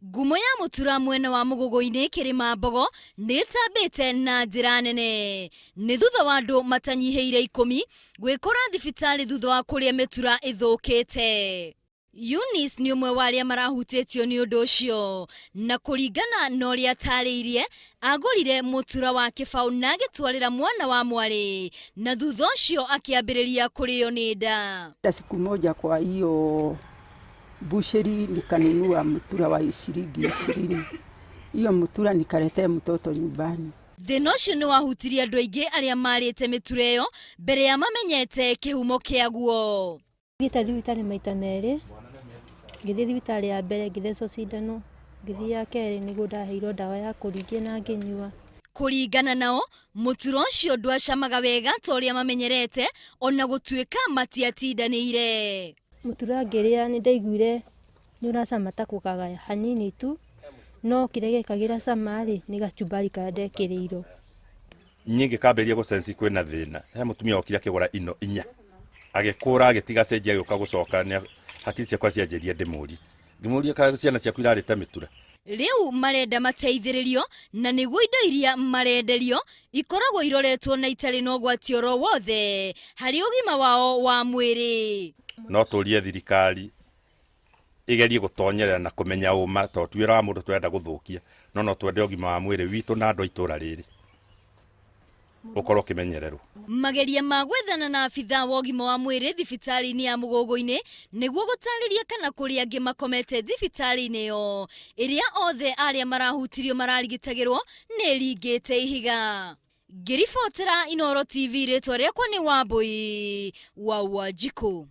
Ngumo ya mũtura mwena wa Mũgũgũ-inĩ Kĩrĩma Mbogo nĩ ĩtambĩte na njĩra nene. Nĩ thutha wa andũ matanyihĩire ikũmi gwĩkora thibitarĩ thutha wa kũrĩa mĩtura ĩthũkĩte. Eunice nĩ ũmwe wa arĩa marahutĩtio nĩ ũndũ ũcio, na kũringana na ũrĩa atarĩirie, agũrire mũtura wa kĩbaũ na agĩtwarĩra mwana wa mwarĩ, na thutha ũcio akĩambĩrĩria kũrĩo nĩ nda. Siku moja kwa hiyo busheri nikanunua mutura wa shilingi 20. Hiyo mutura nikaletea mtoto nyumbani. Thĩna ũcio nĩ wahutirie andũ aingĩ arĩa marĩte mĩtura ĩyo mbere ya mamenyete kĩhumo kĩaguo. Thiĩte thibitarĩ maita merĩ, ngĩthiĩ thibitarĩ ya mbere ngĩthecwo cindano, ngĩthiĩ ya kerĩ nĩguo ndaheirwo ndawa ya kũringia na ngĩnyua. Kũringana nao, mũtura ũcio ndwacamaga wega ta ũrĩa mamenyerete ona gũtuĩka matiatindanĩire. Mũtura ngĩrĩa nĩ ndaiguire nĩ ũracama ta kũgagaya hanini tu, no kĩrĩa gĩekagĩra cama rĩ, nĩ gachumbari karĩa ndekĩrĩirwo. Niĩ ngĩkambĩrĩria gũ sense kwĩna thĩna, he mũtumia wokire akĩgũra ino inya, agĩkũra agĩtiga cenji agĩũka gũcoka, hakiri ciakwa cianjĩria ndĩmũrie. Ngĩmũria kana ciana ciaku irarĩte mĩtura. Rĩu marenda mateithĩrĩrio na nĩguo indo iria marenderio ikoragwo iroretwo na itarĩ na ũgwati oro wothe harĩ ũgima wao wa mwĩrĩ. No tũrie thirikari ĩgerie gũtonyerera na kũmenya ũma, tondũ ti wĩra wa mũndũ tũrenda gũthũkia, no no twende ũgima wa mwĩrĩ witũ na andũ a itũra rĩrĩ ũkorwo ũkĩmenyererwo. Mageria ma gwethana na abithaa wa ũgima wa mwĩrĩ thibitarĩ-inĩ ya Mũgũgũ-inĩ nĩguo gũtarĩria kana kũrĩ angĩ makomete thibitarĩ-inĩ ĩyo ĩrĩa othe arĩa marahutirio mararigitagĩrwo nĩ ĩringĩte ihiga. Ngĩribotera Inooro TV rĩtwa rĩakwa nĩ Wambũi wa Wanjikũ.